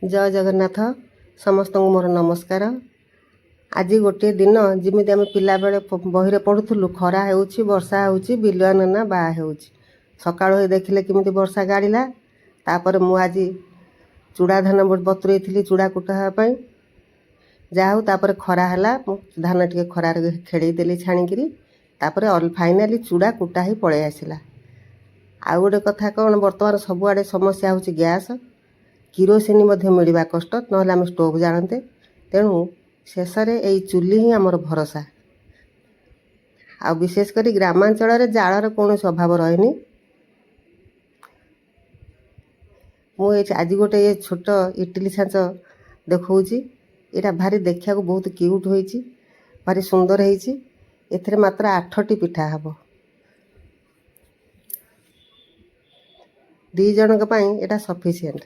ଜୟ ଜଗନ୍ନାଥ। ସମସ୍ତଙ୍କୁ ମୋର ନମସ୍କାର। ଆଜି ଗୋଟିଏ ଦିନ ଯେମିତି ଆମେ ପିଲାବେଳେ ବହିରେ ପଢ଼ୁଥିଲୁ, ଖରା ହେଉଛି, ବର୍ଷା ହେଉଛି, ବିଲୁଆ ନନା ବାହା ହେଉଛି। ସକାଳୁ ହେଇ ଦେଖିଲେ କେମିତି ବର୍ଷା ଗାଳିଲା। ତାପରେ ମୁଁ ଆଜି ଚୂଡ଼ା ଧାନ ବତୁରେଇଥିଲି ଚୂଡ଼ା କୁଟା ହେବା ପାଇଁ। ଯାହା ହଉ, ତାପରେ ଖରା ହେଲା, ମୁଁ ଧାନ ଟିକେ ଖରାରେ ଖେଳେଇ ଦେଲି ଛାଣିକିରି। ତାପରେ ଫାଇନାଲି ଚୂଡ଼ା କୁଟା ହେଇ ପଳେଇ ଆସିଲା। ଆଉ ଗୋଟେ କଥା କ'ଣ, ବର୍ତ୍ତମାନ ସବୁଆଡ଼େ ସମସ୍ୟା ହେଉଛି ଗ୍ୟାସ୍, କିରୋସିନି ମଧ୍ୟ ମିଳିବା କଷ୍ଟ, ନହେଲେ ଆମେ ଷ୍ଟୋଭ୍ ଜାଳନ୍ତେ। ତେଣୁ ଶେଷରେ ଏଇ ଚୁଲି ହିଁ ଆମର ଭରସା। ଆଉ ବିଶେଷ କରି ଗ୍ରାମାଞ୍ଚଳରେ ଜାଳର କୌଣସି ଅଭାବ ରହେନି। ମୁଁ ଏଇ ଆଜି ଗୋଟେ ଏ ଛୋଟ ଇଟିଲି ଛାଞ୍ଚ ଦେଖାଉଛି। ଏଇଟା ଭାରି ଦେଖିବାକୁ ବହୁତ କ୍ୟୁଟ୍ ହୋଇଛି, ଭାରି ସୁନ୍ଦର ହେଇଛି। ଏଥିରେ ମାତ୍ର 8ଟି ପିଠା ହେବ। 2 ଜଣଙ୍କ ପାଇଁ ଏଇଟା ସଫିସିଏଣ୍ଟ।